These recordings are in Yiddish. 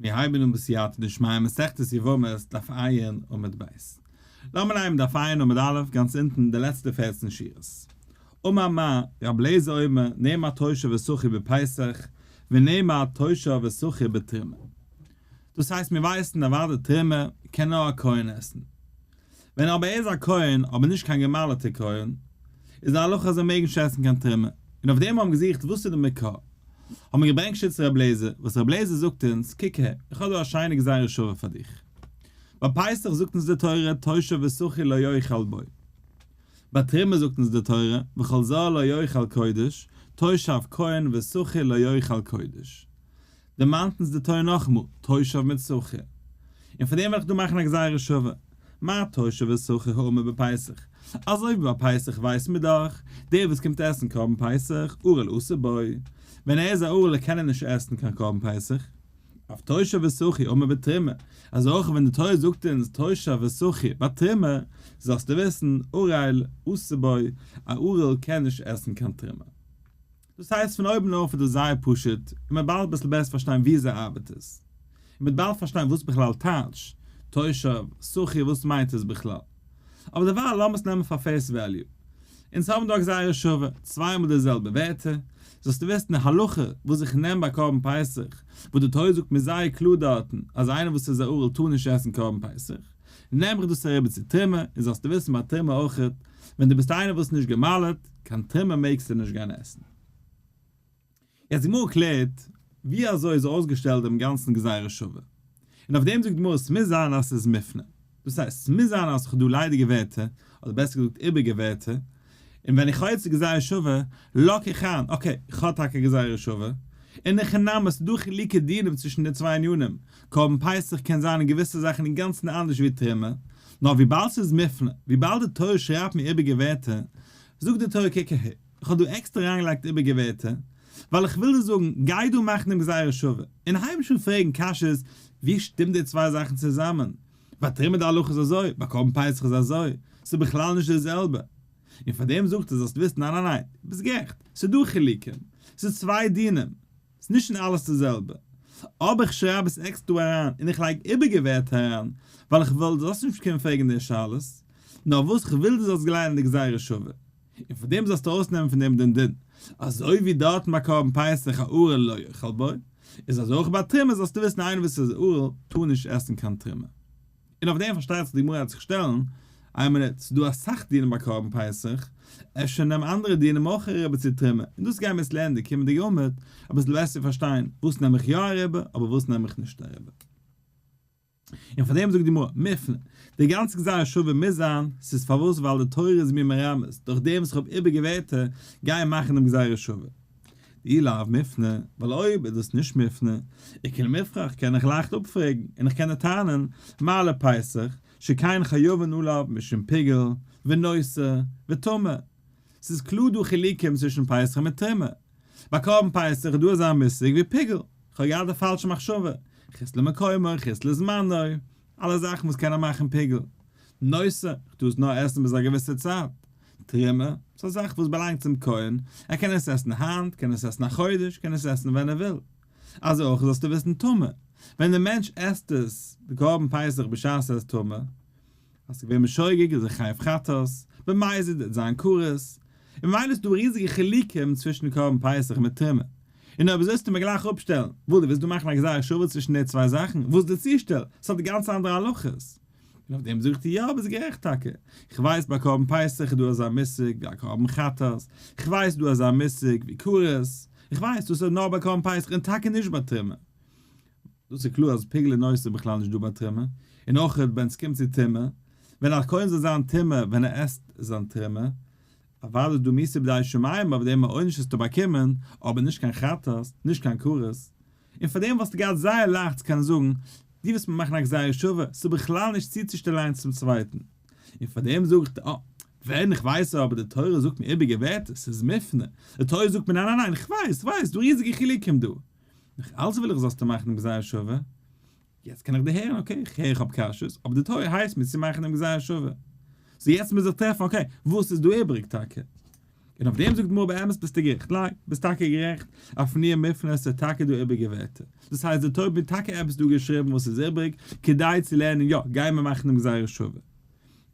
מיר הייבן אן בסייעתא דשמיא מסכת יבמות דף ע' עמוד ב'. לאמיר הייבן דף ע' עמוד א' גאנץ אונטן די לעצטע פערצן שורות. אמר מר, רבי אליעזר אומר, נאמר תושב ושכיר בפסח, ונאמר תושב ושכיר בתרומה. דאס הייסט מיר ווייסן אוודאי תרומה קען נאר א כהן עסן. ווען אבער ער איז א כהן, אבער נישט קיין גע'מל'טער כהן, איז די הלכה אז ער מעג נישט עסן קיין תרומה, און אויף דעם האבן געזוכט וואס איז די מקור, האט מען געברענגט שיטת ר' אליעזר, וואס ר' אליעזר זאגט אונז, קוק הער, איך האב דא א שיינע גזירה שווה פאר דיך. ביי פסח זאגט אונז די תורה תושב ושכיר לא יאכל בו. ביי תרומה זאגט אונז די תורה וכל זר לא יאכל קודש, תושב כהן ושכיר לא יאכל קודש. דערמאנט אונז די תורה נאכאמאל, תושב מיט שכיר. און פאר דעם וועל איך דא מאכן א גזירה שווה. מה תושב ושכיר האמור בפסח? אזוי ווי ביי פסח ווייסן מיר דאך, דער וואס קומט עסן קרבן פסח, ערל אסור בו. ווען ער איז א ערל קען ער נישט עסן קיין קרבן פסח. אף תושב ושכיר האמור בתרומה, אזוי אויך ווען די תורה זאגט אונז תושב ושכיר ביי תרומה, זאלסטו וויסן, ערל אסור בו, א ערל קען נישט עסן קיין תרומה. דאס הייסט פון אויבן אויף איז דאס זייער פשוט, און מען באלד אביסל בעסער פארשטיין וויאזוי ארבעט עס. און מען באלד פארשטיין וואס בכלל טייטש תושב, שכיר וואס מיינט עס בכלל. אבער דערווייל לאמיר עס נעמען פאר face value. אונז האבן דא א גזירה שווה, צוויי מאל די זעלבע ווערטער, זאלסטו וויסן די הלכה וואס איך נעם ביי קרבן פסח, וואס די תורה זאגט מיר זייער קלאר דארטן אז איינער וואס איז א ערל טאר נישט עסן קרבן פסח, נעם איך דאס אריבער צו תרומה, און זאלסטו וויסן ביי תרומה אויכעט, ווען דו ביסט איינער וואס איז נישט גע'מל'ט, קיין תרומה מעגסטו נישט גיין עסן. יעצט די גמרא קלערט, ווי אזוי איז אויסגעשטעלט דעם גאנצן גזירה שווה? און אויף דעם זאגט די גמרא, ס'מוז זיין אז ס'איז מופנה. דאס הייסט, ס'מוז זיין אז כ'האב דא ליידיגע ווערטער, אדער בעסער געזאגט איבעריגע ווערטער, און ווען איך האב יעצט די גזירה שווה, לאק איך איין, okay, איך האב טאקע גזירה שווה, אין הכי נמי, ס'איז דא חילוקי דינים צווישן די צוויי ענינים, קרבן פסח קען זיין אין געוויסע זאכן אינגאנצן אנדערש ווי תרומה, נאר וויבאלד ס'איז מופנה, וויבאלד די תורה שרייבט מיר איבעריגע ווערטער, זאגט די תורה קוק אהער, איך האב דא עקסטער אריינגעלייגט איבעריגע ווערטער, ווייל איך וויל דיר זאגן, גיי דא מאכן דעם גזירה שווה, און הייב נישט אן פרעגן קשיות, ווי שטימט די צוויי זאכן צוזאמען? ביי תרומה די הלכה איז אזוי, ביי קרבן פסח איז אזוי, ס'איז בכלל נישט די זעלבע. און פאר דעם זאגט ער זאלסט וויסן ניין ניין ניין, דו ביסט גערעכט, ס'איז דא חילוקים, ס'איז צוויי דינים, ס'איז נישט אין אלעס די זעלבע. אבער איך שרייב עס עקסטער דא אריין און איך לייג איבעריגע ווערטער אריין, ווייל איך וויל דו זאלסט נישט קומען פרעגן די שאלות, נאר וואס איך וויל דו זאלסט גלייבן די גזירה שווה. און פון דעם זאלסטו ארויסנעמען פון דעם דעם דין, אזוי ווי דארטן ביי קרבן פסח א ערל לא יאכל בו, איז אזוי אויך ביי תרומה זאלסטו וויסן איינער וואס איז ערל טאר נישט עסן קיין תרומה. און אויף דעם פארשטייט זיך די גמרא וועט זיך שטעלן, איין מינוט, ס'איז דא אסאך דינים ביי קרבן פסח, אפשר נעם אנדערע דינים אויך אריבער צו תרומה, און דאס גייען מיר יעצט לערנען די קומענדיגע עמוד, אביסל בעסער פארשטיין וואס נעם איך יא אריבער אבער וואס נעם איך נישט אריבער. און פאר דעם זאגט די גמרא, מופנה, די גאנצע גזירה שווה מוז זיין, ס'איז פארוואס ווייל די תורה איז מיר מרמז, דורך דעם וואס איך האב איבעריגע ווערטער, גיי מאכן דעם גזירה שווה. דאי לאו מופנה, ווייל אויב איז דאס נישט מופנה, איכא למיפרך קען איך לייכט אפפרעגן, און איך קען דיר טענה'ן, מה לפסח, שכן חייבין עליו משום פיגול, ונותר, וטמא. ס'איז קלאר דא חילוקים צווישן פסח מיט תרומה. ביי קרבן פסח איז דא אזא מושג ווי פיגול, כ'האב געהאט די פאלשע מחשבה, חוץ למקומו, חוץ לזמנו, אלע זאכן וואס קענען מאכן פיגול. נותר, כ'טאר עס נאר עסן ביז א געוויסע צייט. תרומה, ס'איז א זאך וואס באלאנגט צום כהן, ער קען עס עסן היינט, קען עס עסן א חודש, קען עס עסן ווען ער וויל. אזוי אויך זאלסטו וויסן טמא, ווען דער מענטש עסט עס, די קרבן פסח בשעת ער איז טמא, אז ס'איז געווען בשוגג איז ער חייב חטאת, במזיד וועט זיין כרת, און ממילא איז דא ריזיגע חילוקים צווישן קרבן פסח מיט תרומה. און אויב אזוי זאלסטו מיר גלייך אפשטעלן, וואס דו ווילסט דא מאכן א גזירה שווה צווישן די צוויי זאכן, וואס איז די צושטעל? ס'האט גאנץ אנדערע הלכות. און אויף דעם זאג איך דיר יא ביסט גערעכט טאקע, כ'ווייס ביי קרבן פסח איז דא אזא מושג ווי א קרבן חטאת, כ'ווייס דא אזא מושג ווי כרת, כ'ווייס דאס איז נאר ביי קרבן פסח און טאקע נישט ביי תרומה. דאס איז קלאר אז פיגול און נותר איז בכלל נישט דא ביי תרומה, און אויך ווען ס'קומט צו טומאה, ווען א כהן זאל זיין טמא ווען ער עסט זיין תרומה, אוודאי איז דא מיתה בידי שמים אויף דעם א עונש וועסטו באקומען, אבער נישט קיין חטאת, נישט קיין כרת. און פאר דעם וואלסטו געהאט זייער לייכט צו קענען זאגן, דו ווילסט מיר מאכן א גזירה שווה, ס'איז בכלל נישט צוצושטעלן איינס צום צווייטן. און פאר דעם זאג איך דיר, אה, ווען איך ווייס אבער די תורה זאגט מיר איבעריגע ווערטער, ס'איז מופנה, די תורה זאגט מיר ניין ניין ניין, איך ווייס, איך ווייס, ס'דא ריזיגע חילוקים דא. נאך אלץ וויל איך זאלסטו מאכן דעם גזירה שווה. יעצט קען איך דערהערן, okay, איך הער איך האב קשיות, אבער די תורה הייסט מיר צו מאכן דעם גזירה שווה. so יעצט מוז איך טרעפן, okay, וואס איז דא איבריג טאקע? און אויף דעם זאגט די גמרא באמת ביסטו גערעכט, לא, ביסט טאקע גערעכט, אפנויי מופנה עס איז טאקע דא איבעריגע ווערטער, דאס הייסט די תורה האט מיר טאקע עפעס דא געשריבן וואס איז איבריג, כדי צו לערנען יא, גייען מיר מאכן דעם גזירה שווה.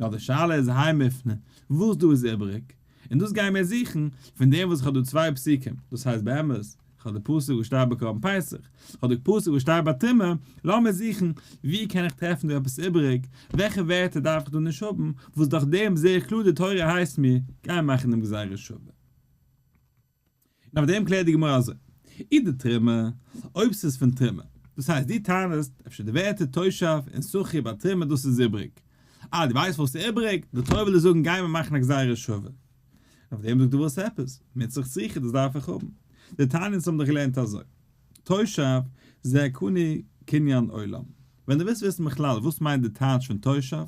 נאר די שאלה איז הי מופנה, וואס דא איז איבריג, און דאס גייען מיר זוכן, פון דעם וואס איך האב דא צוויי פסוקים, דאס הייסט באמת, איך האב די פסוק וואס שטייט ביי קרבן פסח, איך האב די פסוק וואס שטייט ביי תרומה, לאמיר זוכן, ווי קען איך טרעפן דא עפעס איבריג, וועלכע ווערטער דארף איך דא נישט האבן, וואס דורך דעם זע איך קלאר די תורה הייסט מיר, גיי מאכן דעם גזירה שווה. און אויף דעם קלערט די גמרא אזוי, אי דתרומה, אויב ס'איז פון תרומה, דאס הייסט דו טענה'סט, אפשר די ווערטער תושב און שכיר ביי תרומה דאס איז איבריג, אה דו ווייסט וואס איז איבריג, די תורה וויל דיר זאגן גיי מיר מאכן א גזירה שווה. אויף דעם זאגט ער וואס עפעס, מצרך צריכא דאס דארף איך האבן. דתניא אונז האבן דאך געלערנט אזוי, תושב זה קנוי קניין עולם. ווען דו ווילסט וויסן בכלל וואס מיינט די טייטש פון תושב,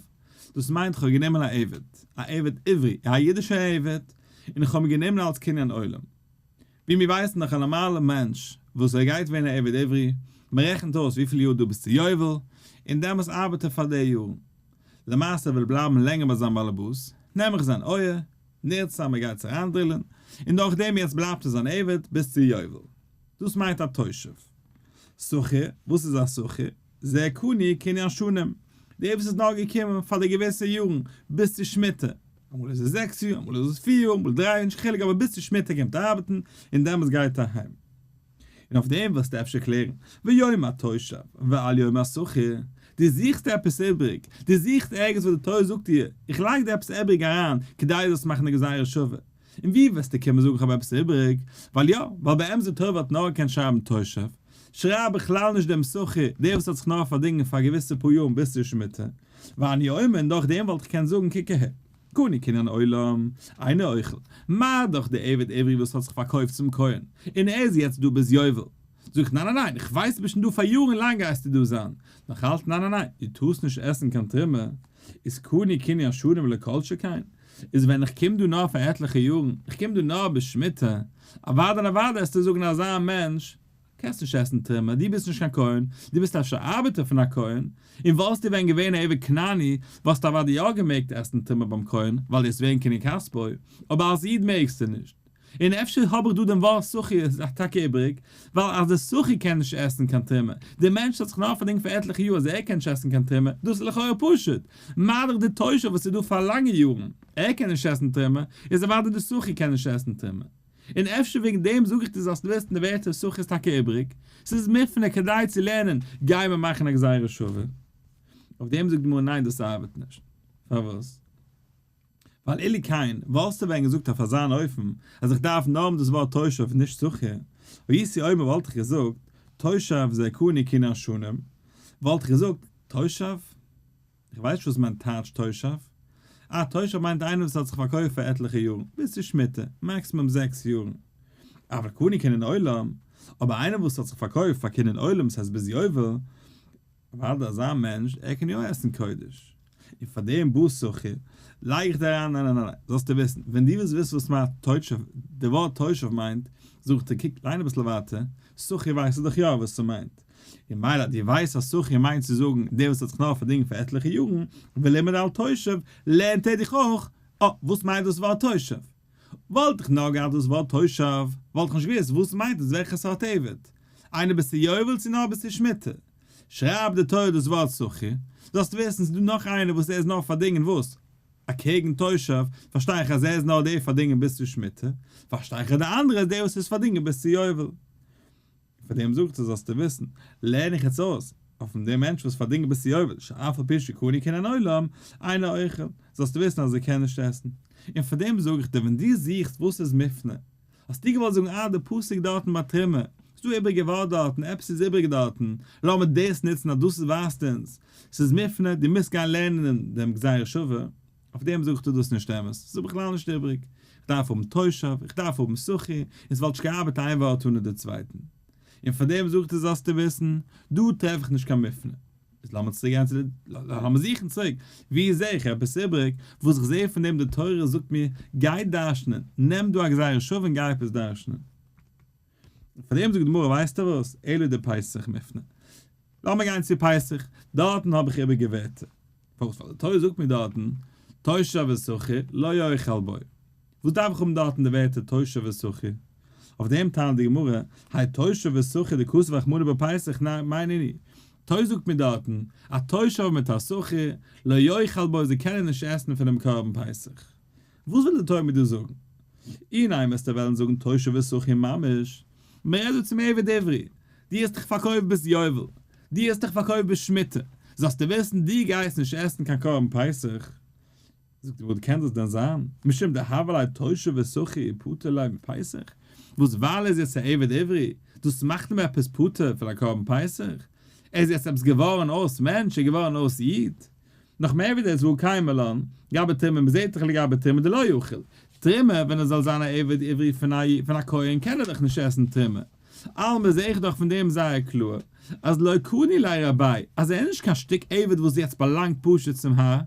דאס מיינט איך האב גענומען א עבד, א עבד עברי, א אידישער עבד, און איך האב אים גענומען אלס קניין עולם. ווי מיר ווייסן דאך א נארמאלער מענטש וואס ער גייט ווערן א עבד עברי, מען רעכנט אויס וויפיל יאר דו ביסט צו יובל, און דעמאלס ארבעט ער פאר די יארן. למעשה ער וויל בלייבן לענגער ביי זיין באלעבאס, נעם איך זיין אויער, נרצה מען גייט עס אריינדרילען, און דורך דעם יעצט בלייבט ער זיין עבד ביז צו יובל. דאס מיינט א תושב. שכיר, וואס איז א שכיר? זה קנוי קניין שנים, דער וואס איז נאר געקומען פאר די געוויסע יארן, ביז צו שמיטה, אמאל איז עס זעקס יאר, אמאל איז עס פיר יאר, אמאל דריי, נישט קיין חילוק אבער ביז צו שמיטה קומט ער ארבעטן, און דעמאלטס גייט ער אהיים. און אויף דעם וועסטו אפשר קלערן, ויאמר תושב ואל יאמר שכיר, דו זוכסט עפעס איבריג, דו זוכסט ערגעץ וואס די תורה זאגט דיר, איך לייג דיר עפעס איבריג אריין, כדי דו זאלסט מאכן די גזירה שווה. און ווי וועסטו קומען זאגן כ'האב עפעס איבריג? ווייל יא, ווייל באמת די תורה וואלט נאר געקענט שרייבן תושב, שרייב בכלל נישט דעם שכיר, דער וואס האט זיך נאר פארדינגען פאר געוויסע פאר יארן ביז צו שמיטה, ואני אומר און דורך דעם וואלט איך געקענט זאגן קוק אהער, קנוי קנין עולם, אינו אוכל, מה דאך דער עבד עברי וואס האט זיך פארקויפט צום כהן, און ער איז יעצט דא ביז יובל, זאג איך ניין ניין ניין, איך ווייס דו ביסט שוין דא פאר יארן לאנג גייסטו דא זיין, נאך אלץ ניין ניין ניין, דו טארסט נישט עסן קיין תרומה, איז קנוי קנין שנים לא כל שכן, איז ווען איך קום דא נאר פאר עטליכע יארן, איך קום דא נאר ביז שמיטה, אוודאי און אוודאי וועסטו זאגן אזא מענטש, קענסט נישט עסן תרומה, דו ביסט נישט קיין כהן, דו ביסט אפשר ארבעטער פון א כהן, און וואלסטו ווען געווען א עבד כנעני, וואלסטו אוודאי יא געמעגט עסן תרומה ביים כהן, ווייל דו האסט ווערן קנין כספו, אבער אלס איד מעגסטו נישט. און אפשר האב איך דא דעם ווארט שכיר איז טאקע איבריג, ווייל אז דער שכיר קען נישט עסן קיין תרומה, דער מענטש האט זיך נאר פארדינגט פאר עטליכע יאר אז ער קען נישט עסן קיין תרומה, דאס איז לכאורה פשוט, מה דאך דער תושב וואס איז דא פאר לאנגע יארן, ער קען נישט עסן תרומה, איז אוודאי דער שכיר קען נישט עסן תרומה. און אפשר וועגן דעם זאג איך דיר זאלסט וויסן די ווערטער שכיר איז טאקע איבריג, ס'איז מופנה כדי צו לערנען, גיי מיר מאכן א גזירה שווה. אויף דעם זאגט די גמרא ניין דאס ארבעט נישט. פארוואס? ווייל אילו כן, וואלסטו ווען געזאגט אויף אזאן אופן אז איך דארף נאר האבן דאס ווארט תושב און נישט שכיר, הייתי אומר וואלט איך געזאגט תושב זה קנוי קנין שנים, וואלט איך געזאגט תושב? איך ווייס נישט וואס מיינט טייטש תושב. אה, תושב מיינט איינער וואס האט זיך פארקויפט פאר עטליכע יארן, ביז צו שמיטה, מאקסימום זעקס יארן. אבל קנוי קנין עולם, אבער איינער וואס האט זיך פארקויפט פאר קנין עולם, ס'הייסט ביז יובל, אוודאי אזא מענטש, ער קען יא עסן קודש. און פאר דעם בא שכיר, לייג איך דיר אריין, ניין ניין ניין, זאלסטו וויסן, ווען דו ווילסט וויסן וואס מיינט תושב, די ווארט תושב מיינט, זאג איך דיר, קוק, ליין אביסל ווייטער, שכיר ווייסטו דאך יא וואס ס'מיינט. און מילא אז דו ווייסט אז שכיר מיינט צו זאגן דער וואס האט זיך נאר פארדינגט פאר עטליכע יארן, ולימד על תושב, לערנט ער דיך אויך, אה, וואס מיינט דאס ווארט תושב? וואלט איך נאר געהאט דאס ווארט תושב, וואלט איך נישט געוואוסט וואס מיינט עס וועלכע סארט עבד. איינער ביסטו יובל צו נאר ביסטו שמיטה? שרייב די תורה דאס ווארט שכיר, זאלסטו וויסן ס'איז דא נאך איינער וואס ער איז נאר פארדינגען וואס? אקעגן תושב, פארשטיי איך אז ער איז נאר דער פארדינגען ביז צו שמיטה, פארשטיי איך אז דער אנדערע איז דער וואס איז פארדינגען ביז צו יובל. פאר דעם זאגט ער זאלסטו וויסן, לערן איך יעצט אויס, אויפן דעם מענטש וואס פארדינגט ביז צו יובל, שאף על פי שקנוי קנין עולם, אינו אוכל, זאלסטו וויסן אז ער קען נישט עסן. און פאר דעם זאג איך דיר, ווען דו זוכסט וואס איז מופנה, האסטו געוואלט זאגן אה די פסוק דארטן ביי תרומה, ס'איז דא איבריגע ווארט דארטן, עפעס איז איבריג דארטן, לאמיר דאס נוצן אז דאס ווייזט אונז, ס'איז מופנה, דו מוזט גיין לערנען דעם גזירה שווה, אויף דעם זאג איך דיר דאס נישט אמת, ס'איז בכלל נישט איבריג, איך דארף האבן תושב, איך דארף האבן שכיר, און ס'וואלט נישט געארבעט איין ווארט אנע די צווייטן. און פאר דעם זאג איך דיר זאלסטו וויסן, דא טרעף איך נישט קיין מופנה. איז לאמיר צוריק גיין צו די, לאמיר זוכן צוריק, וואו זע איך עפעס איבריג, וואס איך זע פון דעם די תורה זאגט מיר, גיי דרש'נען, נעם דא א גזירה שווה און גיי עפעס דרש'נען. און פאר דעם זאגט די גמרא ווייסטו וואס, אלא דפסח מופנה. לאמיר גיין צו פסח, דארטן האב איך איבריגע ווערטער. פארוואס? ווייל די תורה זאגט מיר דארטן, תושב ושכיר לא יאכל בו. וואס דארף איך האבן דארטן די ווערטער תושב ושכיר? אויף דעם טענה'ט די גמרא, האי תושב ושכיר דכתב רחמנא בפסח מאי נינהו? תורה זאגט מיר דארטן, א תושב מיט א שכיר, לא יאכל בו זיי קענען נישט עסן פונעם קרבן פסח. וואס וויל די תורה מיר דא זאגן? אי ניין וועסטו וועלן זאגן תושב ושכיר ממש, מען רעדט דא צום עבד עברי, דו האסט דיך פארקויפט ביז יובל, דו האסט דיך פארקויפט ביז שמיטה, זאלסטו וויסן דו גייסט נישט עסן קיין קרבן פסח. זאגט די גמרא קען דאס דען זיין משום דהוה ליה תושב ושכיר פטור ליה מפסח, וואס ווייל ער איז יעצט א עבד עברי, דאס מאכט אים עפעס פטור פון א קרבן פסח? ער איז יעצט עפעס געווארן אויס מענטש, ער איז געווארן אויס איד? נאך מער ווי דאס והא קיימא לן, גבי תרומה, מען זעט דאך לגבי תרומה דלא אכיל תרומה, ווען ער זאל זיין א עבד עברי פון א כהן קען ער דאך נישט עסן תרומה, אלמא זע איך דאך פון דעם זייער קלאר אז לא קני ליה רביה, אז ער איז נישט קיין שטיק עבד וואס יעצט באלאנגט פשוט צום האר,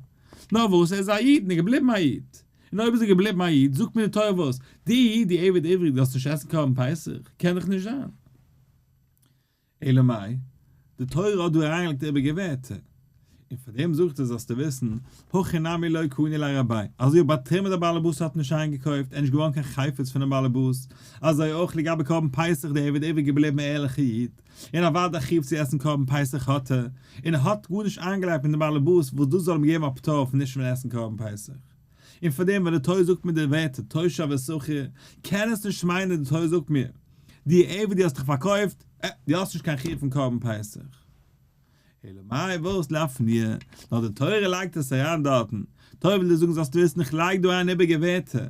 נאר וואס ער איז א איד און איז געבליבן א איד, און אויב איז ער געבליבן א איד זאגט מיר די תורה וואס? דו איד, דו עבד עברי דו זאלסט נישט עסן קרבן פסח? קען דאך נישט זיין. אלא מאי, די תורה האט דא אריינגעלייגט איבעריגע ווערטער, און פאר דעם זאגט ער זאלסטו וויסן, הכי נמי לא קני ליה רביה, אזוי אויך ביי תרומה דער באלעבאס האט נישט איינגעקויפט, ער איז נישט געווארן קיין חפץ פונעם באלעבאס, אזוי אויך לגבי קרבן פסח דער עבד עברי געבליבן א ערליכע איד, און אוודאי א חיוב צו עסן קרבן פסח האט ער, און ער האט גארנישט איינגעלייגט מיט דעם באלעבאס וואס דאס זאל אים געבן א פטור פון נישט וועלן עסן קרבן פסח. און פאר דעם ווען די תורה זאגט מיר די ווערטער תושב ושכיר, קען עס נישט מיינען די תורה זאגט מיר, דו עבד דו האסט דיך פארקויפט, אה, דו האסט נישט קיין חיוב פון קרבן פסח. אלא מאי וואס לאפנויי, נאר די תורה לייגט עס אריין דארטן, תורה וויל דיר זאגן זאלסטו וויסן איך לייג דא אריין איבעריגע ווערטער.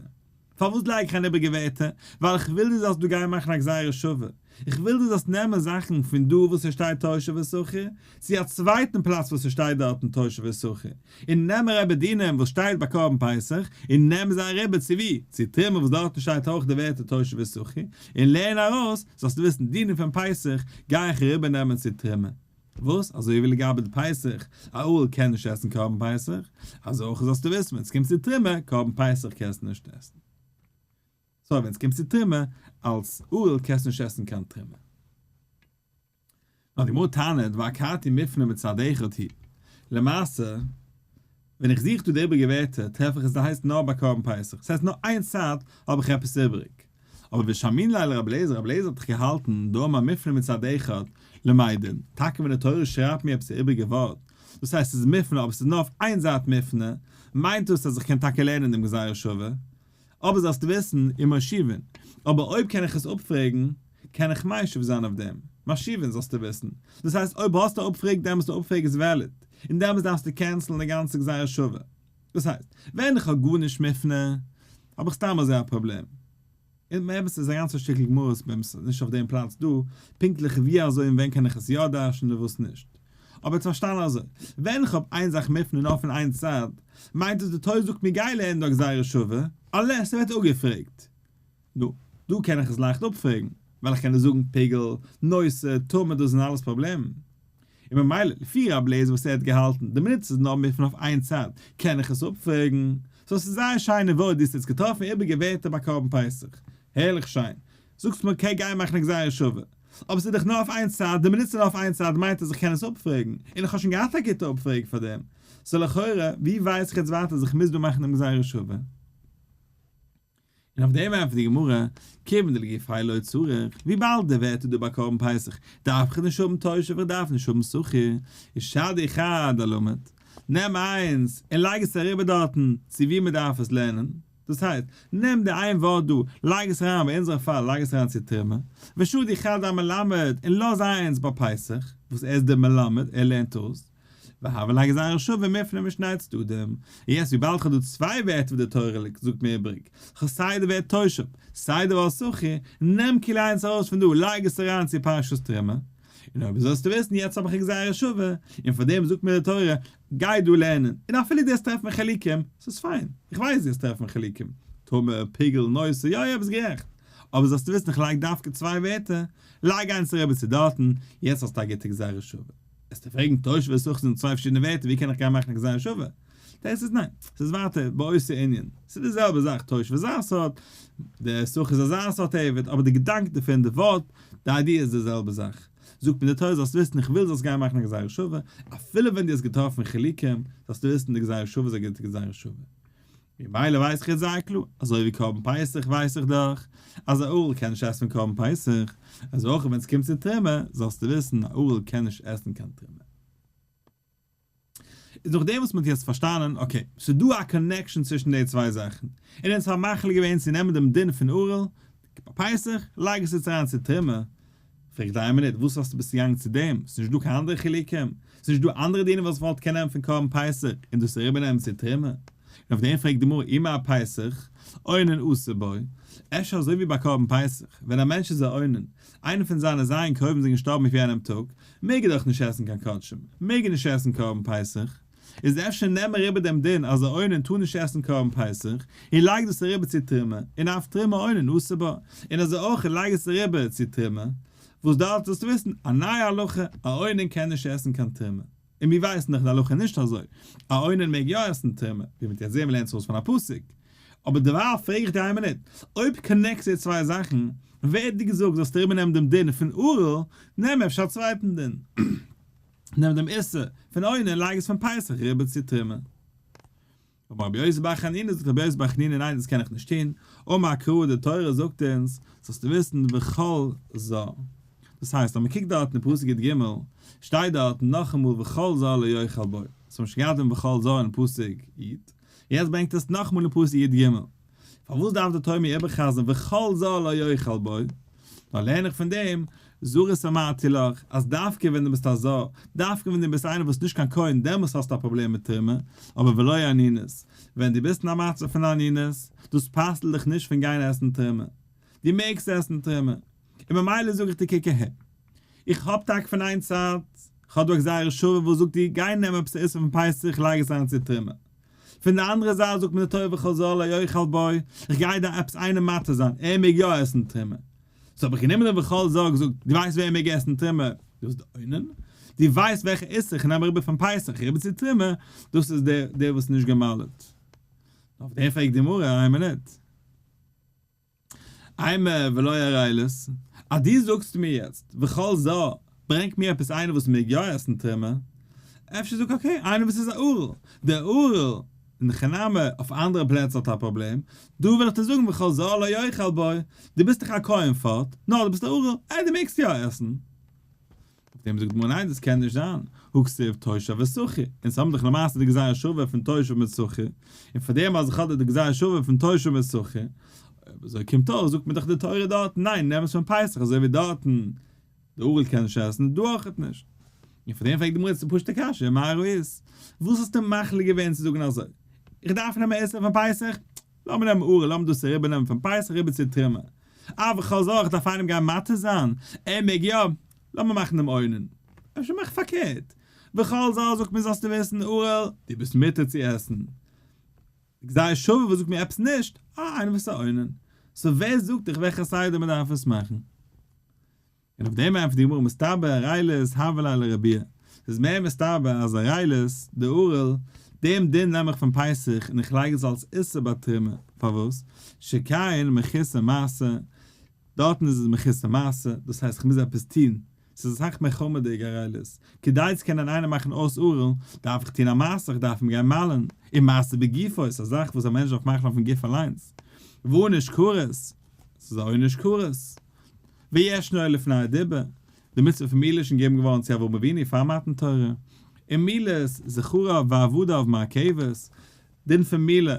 פארוואס לייג איך אריין איבעריגע ווערטער? ווייל איך וויל דו זאלסט דא גיין מאכן א גזירה שווה. איך וויל דו זאלסט נעמען זאכן פון דא וואס עס שטייט תושב ושכיר, צו א צווייטן פלאץ וואס עס שטייט דארטן תושב ושכיר, און נעם אריבער דינים וואס שטייט ביי קרבן פסח, און נעם זיי אריבער צו וואו? צו תרומה וואס דארטן שטייט אויך די ווערטער תושב ושכיר, און לערן ארויס, זאלסטו וויסן דינים פון פסח גיי איך אריבער נעמען צו תרומה. וואס? אזוי ווי לגבי די פסח, א ערל קען נישט עסן קרבן פסח, אזוי אויך זאלסטו וויסן ווען ס'קומט צו תרומה, קרבן פסח קענסטו נישט עסן. sorry ווען ס'קומט צו תרומה, אלס ערל קענסטו נישט עסן קיין תרומה. נאר די גמרא טענה'ט ואכתי מופנה מצד אחד הוא. למעשה, ווען איך זוך דא די איבריגע ווערטער טרעף איך עס הייסט נאר ביי קרבן פסח, ס'הייסט נאר איין צד האב איך עפעס איבריג. אבער ושמעינן ליה לרבי אליעזר, רבי אליעזר האט דאך געהאלטן דאמר מופנה מצד אחד למדין, טאקע ווען די תורה שרייבט מיר עפעס א איבריגע ווארט, דאס הייסט ס'איז מופנה אבער ס'איז נאר אויף איין זייט מופנה, מיינט דאס אז איך קען טאקע לערנען דעם גזירה שווה, אבער זאלסטו וויסן, ומשיבין, אבער אויב קען איך עס אפפרעגן, קען איך משיב זיין אויף דעם. משיבין זאלסטו וויסן. דאס הייסט אויב האסטו א אפפרעג דעמאלס די אפפרעג איז valid, און דעמאלס דארפסטו cancel ן די גאנצע גזירה שווה. דאס הייסט, ווען איך האב גארנישט מופנה, האב איך סתם אזוי א פראבלעם. און באמת איז א גאנצע שטיקל גמרא וואס באמת איז נישט אויף דעם פלאץ דא, פונקטליך ווי אזוי און ווען קען איך עס יא דרש'נען און וואס נישט. אבער צו פארשטיין אזוי, ווען איך האב איין זאך מופנה נאר פון איין צד, מיינט עס די תורה זאגט מיר גיי לערן דא גזירה שווה, unless ס'ווערט אפגעפרעגט. נו, דא קען איך עס לייכט אפפרעגן, ווייל איך קען דיר זאגן פיגול, נושא, טומאה דאס זענען אלעס פראבלעמען. און ממילא, לפי רב לעזער וואס ער האט געהאלטן, די מינוט ס'איז נאר מופנה אויף איין צד, קען איך עס אפפרעגן. so ס'איז זייער שיינע ווארט, דו האסט יעצט געטראפן איבעריגע ווערטער ביי קרבן פסח. הערליך שיין. זאגסט מיר okay גיי מאכן א גזירה שווה. אבער ס'איז דאך נאר אויף איין צד, די מינוט ס'איז נאר אויף איין צד מיינט אז איך קען עס אפפרעגן, און איך האב שוין געהאט א גוטע אפפרעג פאר דעם. so לכאורה, ווי ווייס איך יעצט ווייטער אז איך מוז דא מאכן דעם גזירה שווה? און אויף דעם ענטפערט די גמרא, כיוון דלגופיה לא צריך, וויבאלד די ווערטער דא ביי קרבן פסח דארף איך נישט האבן תושב איך דארף נישט האבן שכיר, איז שדי חד אלמד, נעם איינס און לייג עס אריבער דארטן צו ווי מען דארף עס לערנען, דאס הייסט, נעם די איין ווארט דא, לייג עס אריין ביי אונזערע פאל לייג עס אריין צו תרומה, ושדי חד אמלמד, און לאז איינס ביי פסח, וואס ער איז דער מלמד, ער לערנט אויס. והוה ליה גזירה שווה מופנה משני צדדים, און יעצט וויבאלד כ'האב דא צוויי ווערטער וואס די תורה זאגט מיר איבריג, כ'האב סיי די ווערט תושב, סיי די ווארט שכיר, נעם כאילו איינס ארויס פון דא, לייג עס אריין צו פרשת תרומה, און אויב זאלסטו וויסן יעצט האב איך א גזירה שווה, און פאר דעם זאגט מיר די תורה, גיי דא לערנען, און אפילו דו וועסט טרעפן חילוקים, ס'איז פיין, איך ווייס דו וועסט טרעפן חילוקים, טמא, פיגול, נושא, יא יא ביסט גערעכט, אבער זאלסטו וויסן איך לייג דווקא צוויי ווערטער, לייג איינס אריבער צו דארטן, יעצט האסטו א גוטע גזירה שווה. וועסטו פרעגן תושב ושכיר זענען צוויי פארשידענע ווערטער ווי קען איך גיין מאכן א גזירה שווה? דאס איז ניין, ס'איז ווייטער באותו ענין, ס'איז די זעלבע זאך תושב איז א סארט, די שכיר איז אזא סארט עבד, אבער די געדאנק דערפון, די ווארט, די idea איז די זעלבע זאך. זאגט מיר די תורה זאלסט וויסן איך וויל זאלסט גיין מאכן א גזירה שווה, אפילו ווען דו האסט געטראפן חילוקים, זאלסטו וויסן די גזירה שווה איז א גוטע גזירה שווה. ממילא ווייס איך יעצט זייער קלאר, אזוי ווי קרבן פסח ווייס איך דאך אז א ערל קען נישט עסן קרבן פסח, אזוי אויך ווען עס קומט צו תרומה, זאלסטו וויסן א ערל קען נישט עסן קיין תרומה. איז נאכדעם וואס מען האט יעצט פארשטאנען, okay, ס'איז דא א connection צווישן די צוויי זאכן, און אונז האבן מחליט געווען צו נעמען דעם דין פון ערל ביי פסח, לייג עס יעצט אריין צו תרומה, פרעגט איין מינוט, וואס האסטו ביסט געגאנגען צו דעם? ס'איז נישט דא קיין אנדערע חילוקים? ס'איז נישט דא אנדערע דינים וואס מ'וואלט קענען נעמען פון קרבן פסח און דאס אריבערנעמען צו תרומה? און אויף דעם פרעגט די גמרא אי מה פסח אונן אסור בו, אפשר אזוי ווי ביי קרבן פסח, ווען א מענטש איז א אונן, איינער פון זיינע ז' קרובים זענען געשטארבן אויף יענעם טאג, מעג ער דאך נישט עסן קיין קדשים, מעג ער נישט עסן קרבן פסח, איז אפשר נעם אריבער דעם דין אז א אונן טאר נישט עסן קרבן פסח, און לייג דאס אריבער צו תרומה, און אף תרומה אונן אסור בה, און אזוי אויך לייג עס אריבער צו תרומה, וואס דארט זאלסטו וויסן, א נייע הלכה, א אונן קען נישט עסן קיין תרומה. און מיר ווייסן דאך די הלכה איז נישט אזוי, א אונן מעג יא עסן תרומה, ווי מ'וועט יעצט זען מ'לערנט עס אויס פון א פסוק. אבער דערווייל פרעג איך דיר איין מינוט, אויב connect סטו די צוויי זאכן, ווער האט דיר געזאגט זאלסט אריבערנעמען דעם דין פון ערל, נעם אפשר א צווייטן דין. נעם דעם איסור פון אונן און לייג עס פון פסח אריבער צו תרומה. אמר רבי יוסי בר חנינא, זאגט רבי יוסי בר חנינא, ניין דאס קען איך נישט טון, אמר קרא די תורה זאגט אונז, זאלסטו וויסן וכל זר. דאס הייסט אז מען קוקט דארט אין פסוק י ג, שטייט דארט נאכאמאל וכל זר לא יאכל בו, סאו האבן שוין געהאט דעם וכל זר אין פסוק י, יעצט ברענגט עס נאכאמאל אין פסוק י ג. פארוואס דארף די תורה מיר איבער'חזר'ן וכל זר לא יאכל בו? נאר לערן איך פון דעם, זרות אמרתי לך, אז דווקא ווען דו ביסט א זר, דווקא ווען דו ביסט איינער וואס איז נישט קיין כהן, דעמאלס האסטו א פראבלעם מיט תרומה, אבער ולא אנינות, ווען דו ביסט אין א מצב פון אנינות, דאס פסל'ט דיך נישט פון גיין עסן תרומה. דו מעגסט עסן תרומה. און ממילא זאג איך דיר קוק אהער. איך האב טאקע פון איין צד, כ'האב דא א גזירה שווה וואס זאגט דיר גיי נעם עפעס א איסור פון פסח לייג עס אריין צו תרומה. פון די אנדערע זייט זאגט מיר די תורה וכל זר לא יאכל בו, איך גיי דא עפעס איינעם מתיר זיין, ער מעג יא עסן תרומה. so האב איך גענומען דעם וכל זר געזאגט, דו ווייסט ווער מעג עסן תרומה? דאס איז די אונן. דו ווייסט וועלכע איסור איך נעם אריבער פון פסח אריבער צו תרומה? דאס איז דער דער וואס איז נישט גע'מל'ט. אויף דעם פרעגט די גמרא, איין מינוט. אימא ולא ערלות, אז דו זאגסט מיר יעצט וכל זר, ברענגט מיר עפעס איינער וואס מעג יא עסן תרומה, אפשר זאג okay איינער וואס איז א ערל, דער ערל אין הכי נמי אויף אנדערע פלעצער האט א פראבלעם, דא וויל איך דיר זאגן וכל זר לא יאכל בו, דו ביסט דאך א כהן פארט, נאר דו ביסט א ערל, אה דו מעגסט יא עסן. אויף דעם זאגט די גמרא ניין דאס קען נישט זיין, הא כתיב תושב ושכיר, אונז האבן דאך למעשה די גזירה שווה פון תושב מיט שכיר, און פאר דעם אז איך האב די גזירה שווה פון תושב מיט שכיר, אויב אזוי קומט אויס זאגט מיר דאך די תורה דארטן ניין נעם עס פון פסח אזוי ווי דארטן די ערל קען נישט עסן דא אויכעט נישט. און פאר דעם פרעגט די גמרא די פשוטע קשיא מה ראית? וואס האסטו מחליט געווען צו זאגן אזוי? איך דארף נעמען איסור פון פסח? לאמיר נעמען ערל, לאמיר דאס אריבער נעמען פון פסח אריבער צו תרומה. אה וכל זר איך דארף איינעם גיין מתיר זיין? ער מעג יא? לאמיר מאכן דעם אונן. אפשר מאך פארקערט. וכל זר זאגט מיר זאלסטו וויסן ערל, דו ביסט מותר צו עסן. גזירה שווה וואס זאגט מיר עפעס נישט? אה איינער וואס איז א אונן. so ווער זאגט דיך וועלכע סדר מען דארף עס מאכן? און אויף דעם ענטפערט די גמרא מסתבר ערלות הוה ליה לרבויי, ס'איז מער מסתבר אז ערלות, די ערל, דעם דין נעם איך פון פסח און איך לייג עס אלס איסור ביי תרומה, פארוואס? שכן מחוסר מעשה, דארטן איז עס מחוסר מעשה, דאס הייסט איך מוז עפעס טון, ס'איז אסאך מער חמור'דיג ערלות, כדי צו קענען איינעם מאכן אויס ערל, דארף איך טון א מעשה, איך דארף אים גיין מל'ן, און מעשה בגופו איז א זאך וואס א מענטש דארף מאכן אויפן גוף אליינס, ועונש כרת, ס'איז א עונש כרת. וישנו לפני הדיבור, די מצוה פון מילה איז שוין געגעבן געווארן צו אברהם אבינו פאר מתן תורה, און מילת זכריו ועבדיו מעכבת, דין פון מילה,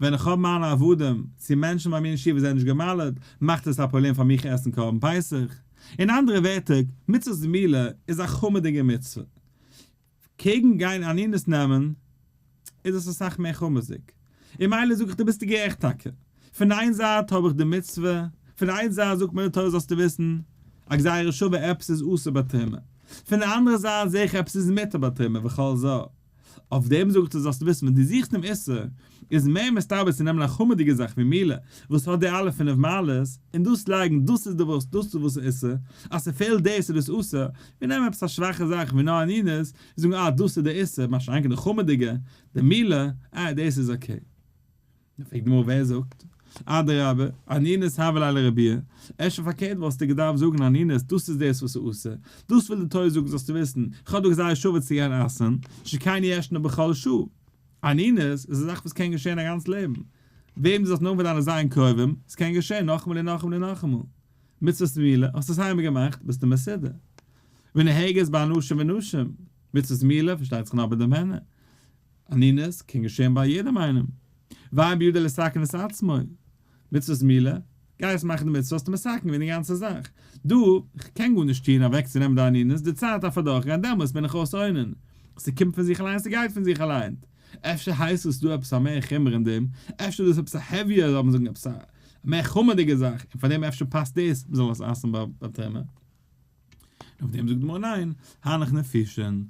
ווען איך האב מיינע עבדים, צו מענטשן ביי מיר אין שטוב וואס זענען נישט גע'מל'ט, מאכט עס א פראבלעם פאר מיך עסן קרבן פסח. אין אנדערע ווערטער, מצוות מילה איז א חמור'דיגע מצוה. קעגן גיין אנינות נעמען איז עס אסאך מער חמור'דיג. און מילא זאג איך דיר ביסטו גערעכט טאקע. פון איין זייט האב איך די מצוה, פון איין זייט זאגט מיר די תורה זאלסטו וויסן, א גזירה שווה עפעס איז אסור בתרומה. פון די אנדערע זייט זעה איך עפעס איז מותר בתרומה וכל זר. אויף דעם זאגט ער זאלסטו וויסן ווען דו זוכסט דעם איסור איז מער מסתבר צו נעמען א חמור'דיגע זאך ווי מילה וואס האט די אלע פינף מעלות און דאס לייגן דאס איז די וואס דאס איז וואס איז איסור אז ס'פעלט דאס איז דאס אסור ווי נעמען עפעס א שוואכע זאך ווי נאר אנינות און זאגן אה דאס איז די איסור מה שאין כן די חמור'דיגע די מילה אה דאס איז okay. פרעגט די גמרא ווער זאגט? אדרבה, אנינות הוה ליה לרבויי, אפשר פארקערט וואלסטו געדארפט זאגן אנינות, דאס איז דאס וואס איז אסור, דאס וויל די תורה זאגן זאלסטו וויסן, איך האב דא גזירה שווה צו גיין אסר'ן, שכן ישנו בכל שעה. אנינות איז א זאך וואס קען געשען א גאנץ לעבן. וועם דו זאלסט נאר פון דיינע זיין קרובים, עס קען געשען נאכאמאל און נאכאמאל און נאכאמאל. מצוות מילה, האסט עס איינמאל געמאכט, ביסטו מסודר. ונהגת באנשים ונשים, מצוות מילה פארשטייט זיך נאר ביי די מענער. אנינות קען געשען ביי יעדעם איינעם. ואין בידו לתקן את עצמו. מצוות מילה, גיי עס מאכן די מצוה האסטו מתקן געווען די גאנצע זאך. דא, איך קען גארנישט טון אוועקצונעמען די אנינות, די צייט דארף אדורכגיין דעמאלס בין איך אויס אונן. ס'קומט פון זיך אליין ס'גייט פון זיך אליין. אפשר הייסט עס דא עפעס א מער חומר אין דעם, אפשר איז דאס עפעס א heavier זאל מען זאגן עפעס א מער חמור'דיגע זאך, און פארדעם אפשר פאסט דאס מ'זאל עס אסר'ן ביי תרומה. און אויף דעם זאגט די גמרא ניין, הנך נפישין.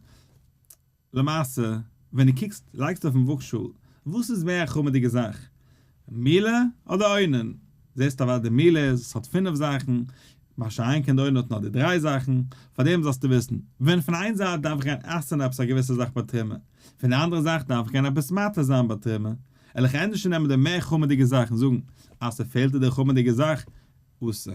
למעשה, ווען דו קוקסט, לייגסט אויפן וואגשאל, וואס איז מער א חמור'דיגע זאך? מילה אדער אונן? זעסט אוודאי די מילה איז, עס האט פינף זאכן, מה שאין כן די אונן האט נאר די דריי זאכן, פארדעם זאלסטו וויסן, ווען פון איין זייט דארף איך גיין אסר'ן עפעס א געוויסע זאך ביי תרומה, פון די אנדערע זייט דארף איך גיין עפעס מתיר זיין ביי תרומה, וועל איך ענדערש נעמען די מער חמור'דיגע זאך און זאגן אז ס'פעלט דיר די חמור'דיגע זאך, אסור.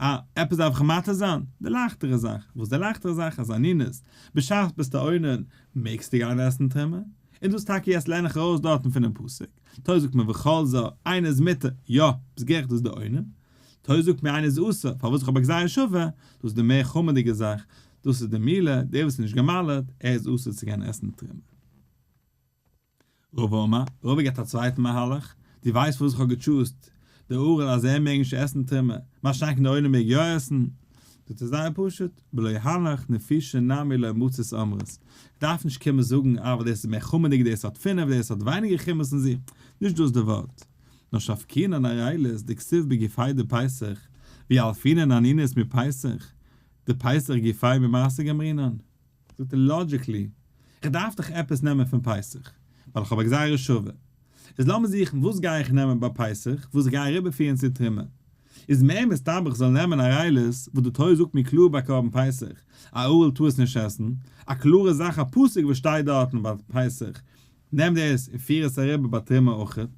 אה, עפעס דארף איך מתיר זיין? די לייכטערע זאך. וואס די לייכטערע זאך? אז אנינות. בשעת ביסטו אונן, מעגסטו גיין עסן תרומה. און דאס טאקע יעצט לערן איך ארויס דארטן פונעם פסוק. תורה זאגט מיר וכל זר, איינער איז מותר, יא, ביסט גערעכט דאס איז די אונן. תורה זאגט מיר איינער איז אסור, פארוואס איך האב א גזירה שווה, דאס איז די מער חמור'דיגע זאך, דאס איז די מילה, דער וואס איז נישט גע'מל'ט, ער איז אסור צו גיין עסן תרומה. רבא אמר, רבא געבט א צווייטן מהלך, דו ווייסט פארוואס איך האב געטשוזט די ערל אז ער מעג נישט עסן תרומה, מה שאין כן די אונן מעג יא עסן? דאס איז זייער פשוט, בלא הנך נפישין נמי לא מצית אמרת, איך דארף נישט קומען זאגן אה ווייל דאס איז מער חמור'דיג דאס האט פינף דאס האט ווייניגער חומרות אין זיך, נישט דאס די ווארט, נאר שבקינן ערלות דכתיב בגופיה דפסח, וילפינן אנינות מפסח, דפסח גופיה ממעשר גמרינן. זאגט ער logically, איך דארף דאך עפעס נעמען פון פסח, ווייל איך האב א גזירה שווה. איז לאמיר זוכן וואס גיי איך נעמען ביי פסח וואס איך גיי אריבערפירן צו תרומה. איז מער מסתבר איך זאל נעמען ערלות וואס די תורה זאגט מיר קלאר ביי קרבן פסח, א ערל טאר עס נישט עסן, א קלארע זאך א פסוק וואס שטייט דארטן ביי פסח, נעם דאס און פיר עס אריבער ביי תרומה אויכעט.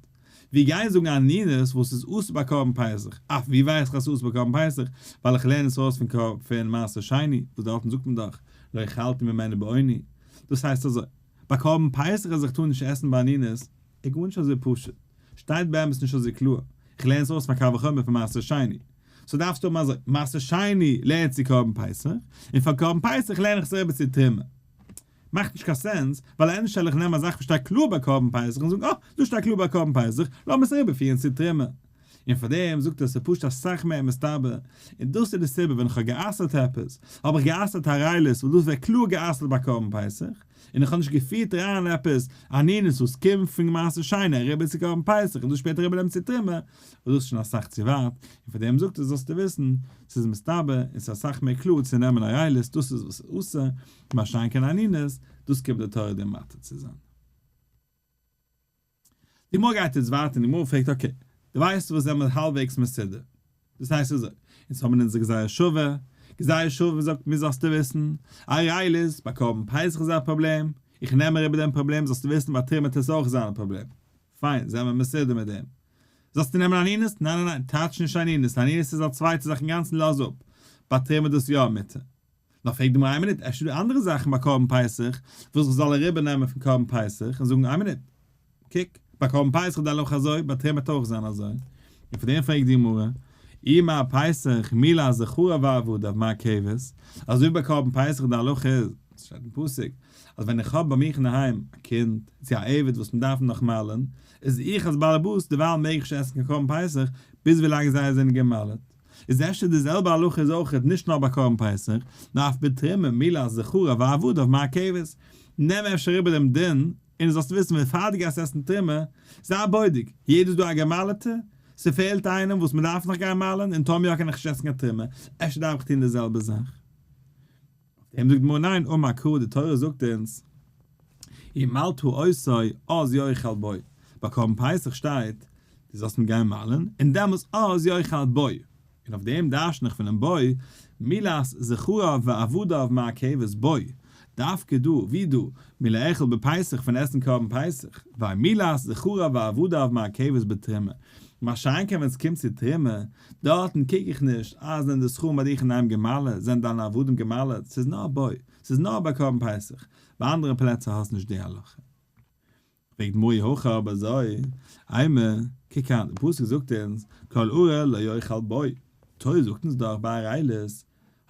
ווי גיין זאגן אנינות וואס איז אסור ביי קרבן פסח? אויף ווי ווייס איך אז ס'איז אסור ביי קרבן פסח? ווייל איך לערן עס ארויס פון פון מעשר שני, וואס דארטן זאגט מען דאך לא אכלתי ממנו בעוני. דאס הייסט אזוי, ביי קרבן פסח אז איך טאר נישט עסן ביי אנינות, איז גארנישט אזוי פשוט. שטייט באמת נישט אזוי קלאר. איך לערן עס ארויס פון קל וחומר פון מעשר שני. so דארפסטו האבן אזוי, מעשר שני לערנט צו קרבן פסח, און פון קרבן פסח לערן איך עס אריבער צו תרומה. מאכט נישט קיין sense, ווייל ענדערש זאל איך נעמען א זאך וואס שטייט קלאר ביי קרבן פסח און זאגן אה, דא שטייט קלאר ביי קרבן פסח, לאמיר עס אריבערפירן צו תרומה. און פאר דעם זאגט ער ס'איז פשוט אסאך מער מסתבר, און דאס איז די סיבה ווען איך האב גע'אסר'ט עפעס, האב איך גע'אסר'ט ערלות וואס דאס ווערט קלאר גע'אסר'ט ביי קרבן פסח, און איך האב נישט געפירט אריין עפעס אנינות וואס קומט פון מעשר שני אריבער צו קרבן פסח און דאס שפעטער אריבערנעמען צו תרומה, וואס דאס איז שוין אסאך צו ווייט, און פאר דעם זאגט ער זאלסטו וויסן, ס'איז מסתבר און ס'איז אסאך מער קלאר צו נעמען ערלות, דאס איז וואס איז אסור, מה שאין כן אנינות, דאס קומט די תורה דיר מתיר צו זיין. די גמרא גייט יעצט ווייטער און די גמרא פרעגט okay, דו ווייסט וואס זעמיר האלבוועגס מסודר, דאס הייסט אזוי, אונז האבן אונזער גזירה שווה, גזירה שווה זאגט מיר זאלסטו וויסן, ערלות ביי קרבן פסח איז א פראבלעם, איך נעם אריבער דעם פראבלעם זאלסטו וויסן ביי תרומה טוט עס אויך זיין א פראבלעם, פיין זעמיר מסודר מיט דעם. זאלסטו נעמען אנינות? ניין ניין ניין, touch נישט אנינות, אנינות איז א צווייטע זאך אינגאנצן לאז אפ, ביי תרומה איז דאס יא מותר. נאר פרעגט די גמרא איין מינוט, אפשר איז דא אנדערע זאכן ביי קרבן פסח וואס איך זאל אריבער נעמען פון קרבן פסח און זאגן איין מינוט, קוק, ביי קרבן פסח איז די הלכה אזוי, ביי תרומה וועט אויך זיין אזוי. און פון דעם פרעגט די גמרא, אי מה פסח מילת זכריו ועבדיו מעכבת, אזוי ווי ביי קרבן פסח די הלכה איז, עס שטייט אין פסוק, אז ווען איך האב ביי מיך אינדערהיים א קינד, צו א עבד וואס מען דארף נאך מל'ען, איז איך אלס באלעבאס דערווייל מעג איך נישט עסן קיין קרבן פסח ביז ווילאנג זיי זענען גע'מל'ט. איז אפשר די זעלבע הלכה איז אויכעט נישט נאר ביי קרבן פסח, נאר אף בתרומה מילת זכריו ועבדיו מעכבת. נעם אפשר איבער דעם דין, און זאלסט וויסן ווען פאר דו גייסט עסן תרומה, זיי בודק, יעדער איז דא א גע'מל'טע? ס'פעלט איינעם וואס מ'דארף נאך גיין מל'ען, און טאמער יא קען איך נישט עסן קיין תרומה, אפשר דארף איך טון די זעלבע זאך. אויף דעם זאגט די גמרא ניין, אמר קרא, די תורה זאגט אונז, ומלתה אותו אז יאכל בו, ביי קרבן פסח שטייט, דו זאלסט אים גיין מל'ען, און דעמאלס אז יאכל בו, און אויף דעם דרשן איך פונעם בו, מילת זכריו ועבדיו מעכבת בו, דווקא דא, ווי דא, מלאכול בפסח פון עסן קרבן פסח, ואין מילת זכריו ועבדיו מעכבת בתרומה, מה שאין כן ווען ס'קומט צו תרומה, דארטן קוק איך נישט אז זענען די זכרים ביי דיך אינדערהיים גע'מל'עט, זענען דיינע עבדים גע'מל'עט, ס'איז נאר בו, ס'איז נאר ביי קרבן פסח, ביי אנדערע פלעצער האסט נישט די הלכה. פרעגט די גמרא אי הכי אויב אזוי, אימא, קוק אן, די פסוק זאגט אונז, כל ערל לא יאכל בו, תורה זאגט אונז דאך ביי ערלות,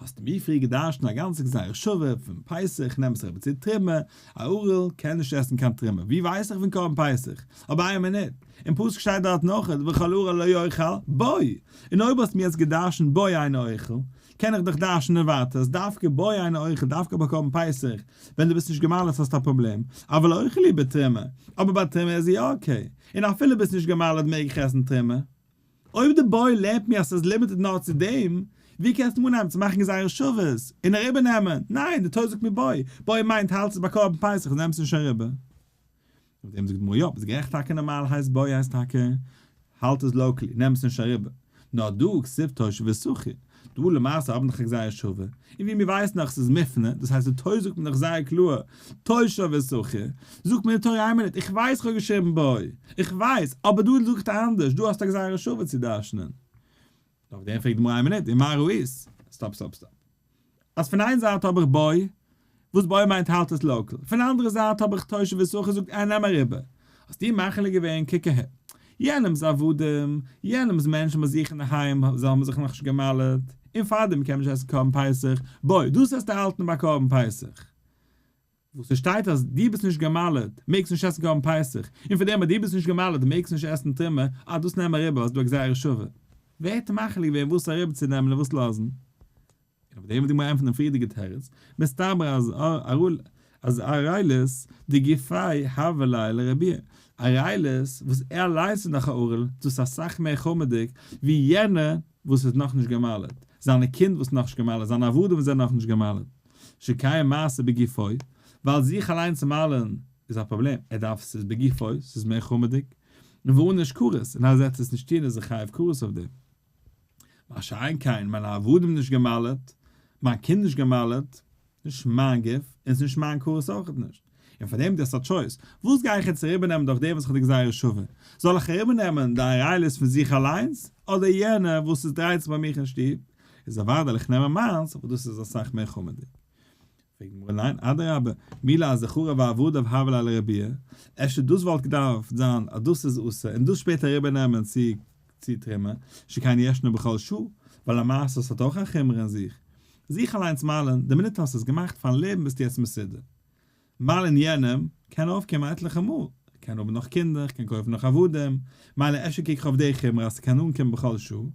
האסטו מיר פריער געדרשנט א גאנצע גזירה שווה פון פסח, נעם עס אריבער צו תרומה, א ערל קען נישט עסן קיין תרומה, ווי ווייס איך פון קרבן פסח? אבער איין מינוט, אין פסוק שטייט דארט נאך וכל ערל לא יאכל בו, און אויב האסט מיר יעצט געדרשנט בו אינו אוכל, קען איך דאך דרשנ'ען ווייטער אז דווקא בו אינו אוכל דווקא ביי קרבן פסח, ווען דו ביסט נישט גע'מל'ט האסטו א פראבלעם, אבל אוכל הוא בתרומה, אבער ביי תרומה איז יא okay, און אפילו ביסט נישט גע'מל'ט מעג איך עסן תרומה. אויב די בו לערנט מיר אז ס'איז limited נאר צו דעם, ווי קענסטו אנהייבן צו מאכן גזירה שוות און אריבערנעמען? ניין, די תורה זאגט מיר בו, בו מיינט האלט עס ביי קרבן פסח און נעם עס נישט אריבער. אויף דעם זאגט די גמרא, יא, ביסט גערעכט טאקע נארמאל הייסט בו הייסט טאקע האלט עס locally, נעם עס נישט אריבער. נאר דא כתיב תושב ושכיר, דא למעשה האבן דאך א גזירה שווה, און ווי מיר ווייסן דאך ס'איז מופנה, דאס הייסט די תורה זאגט מיר דאך זייער קלאר תושב ושכיר, זאגט מיר די תורה איין מינוט, איך ווייס איך האב געשריבן בו, איך ווייס, אבער דא זאגט אנדערש, דא האסטו א גזירה שווה צו דרש'נען. אויף דעם פרעגט די גמרא איין מינוט, ומה ראית? stop stop stop. אז פון איין זייט האב איך בו, וואס בו מיינט האלט עס local, פון אנדערע זייט האב איך תושב ושכיר זאגט ער נעם אריבער. האסטו מחליט געווען קוק אהער. יענעמס עבדים, יענעמס מענטשן ביי זיך אינדערהיים זיי האבן זיך נאכנישט גע'מל'ט, און פארדעם קען מען נישט עסן קרבן פסח, בו, דאס וועסטו האלטן ביי קרבן פסח. וואס עס שטייט אז דו ביסט נישט גע'מל'ט מעגסט נישט עסן קרבן פסח, און פאר דעם אז דו ביסט נישט גע'מל'ט מעגסט נישט עסן תרומה, אה דאס נעם אריבער האסט דא א גזירה שווה. ווער האט מחליט געווען וואס אריבער צו נעמען און וואס לאזן? און אויף דעם וועט די גמרא ענטפערן דעם פריערדיגע תירוץ, מסתבר אז אז ערלות דגופיה הוה ליה לרבויי, ערלות וואס ער אליינס איז נאך א ערל, דאס איז אסאך מער חמור'דיג ווי יענער וואס איז נאכנישט גע'מל'ט, זיינע קינד וואס איז נאכנישט גע'מל'ט, זיינע עבדים וואס זענען נאכנישט גע'מל'ט. שכן מעשה בגופו, ווייל זיך אליין צו מל'ן איז א פראבלעם, ער דארף ס'איז בגופו, ס'איז מער חמור'דיג, און וענוש כרת, און אז ער וועט עס נישט טון איז ער חייב כרת אויף דעם. מה שאין כן, מיינע עבדים נישט גע'מל'ט, מיין קינד נישט גע'מל'ט, נישט מיין גוף, און ס'נישט מיין כרת אויכעט נישט. און פאר דעם דו האסט א choice, וואס גיי איך יעצט אריבערנעמען דורך דעם וואס איך האב די גזירה שווה? זאל איך אריבערנעמען די ערלות פון זיך אליינס, אדער יענער וואס עס דרייט זיך ביי מיך אין שטוב? איז אוודאי וועל איך נעמען מיינס, אבער דאס איז אסאך מער חמור'דיג. פרעגט די גמרא ניין, אדרבה, מילא אז זכריו ועבדיו הוה ליה לרבויי, אפשר דאס וואלט געדארפט זיין אז דאס איז אסור און דאס שפעטער אריבערנעמען צו צו תרומה, שכן ישנו בכל שעה, ווייל למעשה עס האט אויך א חומרא אין זיך. זיך אליינס מל'ן, די מינוט האסט עס געמאכט פארן לעבן ביסטו יעצט מסודר. מל'ן יענעם קען אויפקומען עטליכע מאל, כ'קען האבן נאך קינדער, כ'קען קויפן נאך עבדים, מילא אפשר קוק איך אויף די חומרא אז ס'קען אנקומען בכל שעה, און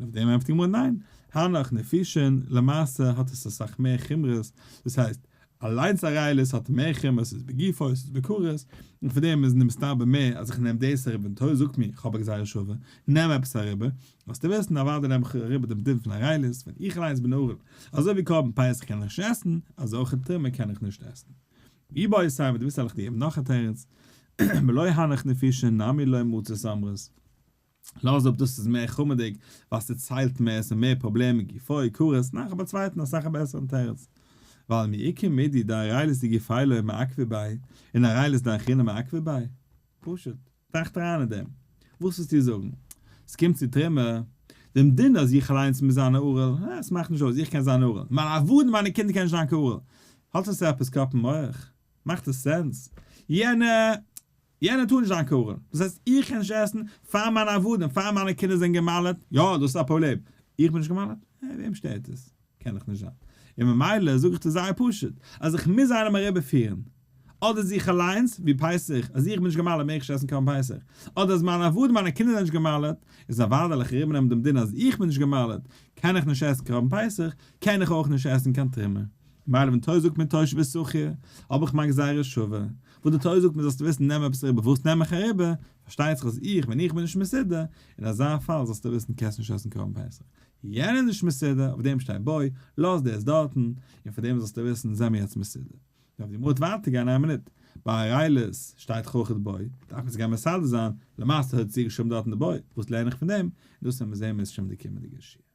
אויף דעם ענטפערט די גמרא ניין, הנך נפישין, למעשה האט עס אסאך מער חומרות, דאס הייסט, אליינס ערלות האט מער חומרות, ס'איז בגופו, ס'איז בכרת, און פון דעם איז מסתבר מער אז איך נעם דאס אריבער, און תורה זאגט מיר, כ'האב א גזירה שווה, נעם עפעס אריבער, זאלסטו וויסן אוודאי נעם איך אריבער דעם דין פון ערלות, ווען איך אליינס בין ערל, אזוי ווי קרבן פסח קען איך נישט עסן, אזוי אויך תרומה קען איך נישט עסן. ואיבעית אימא, דו ווילסט וועל איך דיר געבן נאך א תירוץ, בלא הנך נפישין נמי לא מצית אמרת. לאז אפ דאס איז מער חמור'דיג ווייל ס'ציילט מער ס'איז מער פראבלעמען גופו כרת, ניין כ'האב א צווייטן אסאך א בעסערן תירוץ. ווייל מי איכא מידי דערלות דגופיה לא מעכבא ביה און ערלות דאחרינא מעכבא ביה. פשוט. טראכט אריין אין דעם. וואס וועסטו זאגן? ס'קומט צו תרומה, דעם דין אז איך אליינס מוז זיין א ערל, אה, ס'מאכט נישט אויס, איך קען זיין ערל, מיינע עבדים מיינע קינדער קענען נישט זיין קיין ערל. האט עס עפעס קאפ און מח? מאכט עס sense? יענע יענער טאר נישט זיין קיין ערל, דאס הייסט איך קען נישט עסן פאר מיינע עבדים, פאר מיינע קינדער זענען גע'מל'ט, יא דאס איז א פראבלעם, איך בין נישט גע'מל'ט? אה, וועם שטערט עס? קען דאך נישט זיין. און ממילא זאג איך דיר זייער פשוט, אז איך מוז איינעם אריבערפירן, אדער זיך אליינס, ווי פסח, אז איך בין נישט גע'מל'ט מעג איך נישט עסן קיין פסח, אדער אז מיינע עבדים מיינע קינדער זענען נישט גע'מל'ט, איז אוודאי וועל איך אריבערנעמען דעם דין אז איך בין נישט גע'מל'ט, קען איך נישט עסן קרבן פסח, קען איך אויך נישט עסן קיין תרומה. ממילא ווען תורה זאגט מיר תושב ושכיר, האב איך מיין גזירה שווה. וואס די תורה זאגט מיר זאלסטו וויסן נעם עפעס אריבער, וואס נעם איך אריבער? פארשטייט זיך אז איך, ווען איך בין נישט מסודר, אין אזא פאל זאלסטו וויסן קענסט נישט עסן קרבן פסח. יענער איז נישט מסודר, אויף דעם שטייט בו, לאז דאס דארטן, און פאר דעם זאלסטו וויסן זעמיר יעצט מסודר. דארף די גמרא ווייטער גיין איין מינוט, ביי ערלות שטייט אויכעט בו, דארף מען עס גיין מסדר זיין, למעשה האט זי געשריבן דארטן די בו, וואס לערן איך פון דעם? דאס וועלן מיר זעהן אם ירצה השם די קומענדיגע שיעור.